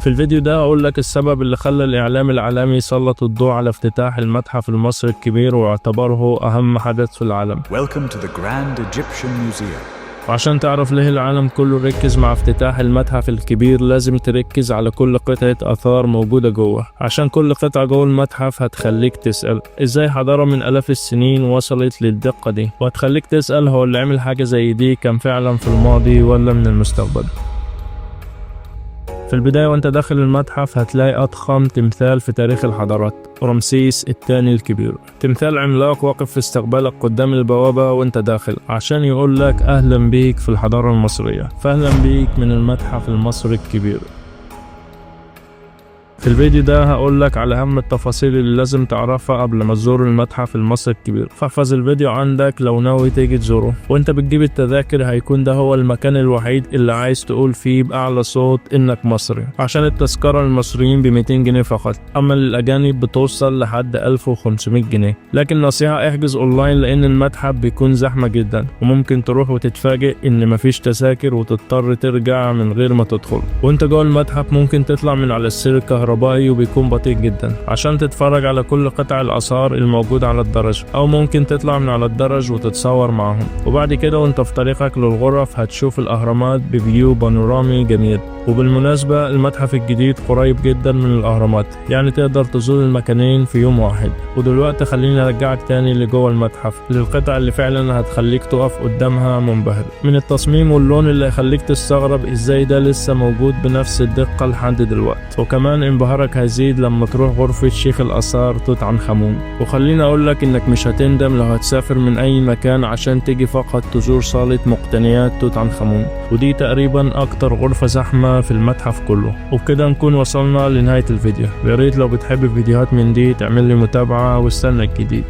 في الفيديو ده هقول لك السبب اللي خلى الإعلام العالمي يسلط الضوء على افتتاح المتحف المصري الكبير واعتبره أهم حدث في العالم. Welcome to the Grand Egyptian Museum. وعشان تعرف ليه العالم كله ركز مع افتتاح المتحف الكبير، لازم تركز على كل قطعة آثار موجودة جوه، عشان كل قطعة جوه المتحف هتخليك تسأل ازاي حضارة من آلاف السنين وصلت للدقة دي، وهتخليك تسأل هو اللي عمل حاجة زي دي كان فعلا في الماضي ولا من المستقبل. في البداية وانت داخل المتحف هتلاقي أضخم تمثال في تاريخ الحضارات، رمسيس الثاني الكبير. تمثال عملاق واقف في استقبالك قدام البوابة وانت داخل عشان يقول لك أهلا بيك في الحضارة المصرية، فأهلا بيك من المتحف المصري الكبير. في الفيديو ده هقول لك على أهم التفاصيل اللي لازم تعرفها قبل ما تزور المتحف المصري الكبير، فاحفظ الفيديو عندك لو ناوي تيجي تزوره. وانت بتجيب التذاكر هيكون ده هو المكان الوحيد اللي عايز تقول فيه بأعلى صوت إنك مصري، عشان التذكرة للمصريين ب 200 جنيه فقط، أما للأجانب بتوصل لحد 1500 جنيه. لكن نصيحة، احجز أونلاين لأن المتحف بيكون زحمة جدا، وممكن تروح وتتفاجئ إن مفيش تذاكر وتضطر ترجع من غير ما تدخل. وانت جوه المتحف ممكن تطلع من على السير الكهربائي وبيكون بطيء جدا عشان تتفرج على كل قطع الآثار الموجودة على الدرج، أو ممكن تطلع من على الدرج وتتصور معهم. وبعد كده وانت في طريقك للغرف هتشوف الأهرامات ب view بانورامي جميل. وبالمناسبة المتحف الجديد قريب جدا من الأهرامات، يعني تقدر تزور المكانين في يوم واحد. ودلوقتي خليني أرجعك تاني لجوه المتحف، للقطع اللي فعلا هتخليك تقف قدامها منبهر من التصميم واللون اللي هيخليك تستغرب ازاي ده لسه موجود بنفس الدقة لحد دلوقتي. وكمان انبهارك هيزيد لما تروح غرفة شيخ الآثار توت عنخ آمون. وخليني أقولك إنك مش هتندم لو هتسافر من أي مكان عشان تيجي فقط تزور صالة مقتنيات توت عنخ آمون، ودي تقريبا أكتر غرفة زحمة في المتحف كله. وبكده نكون وصلنا لنهاية الفيديو. يا ريت لو بتحب فيديوهات من دي تعمل لي متابعة، واستنى الجديد.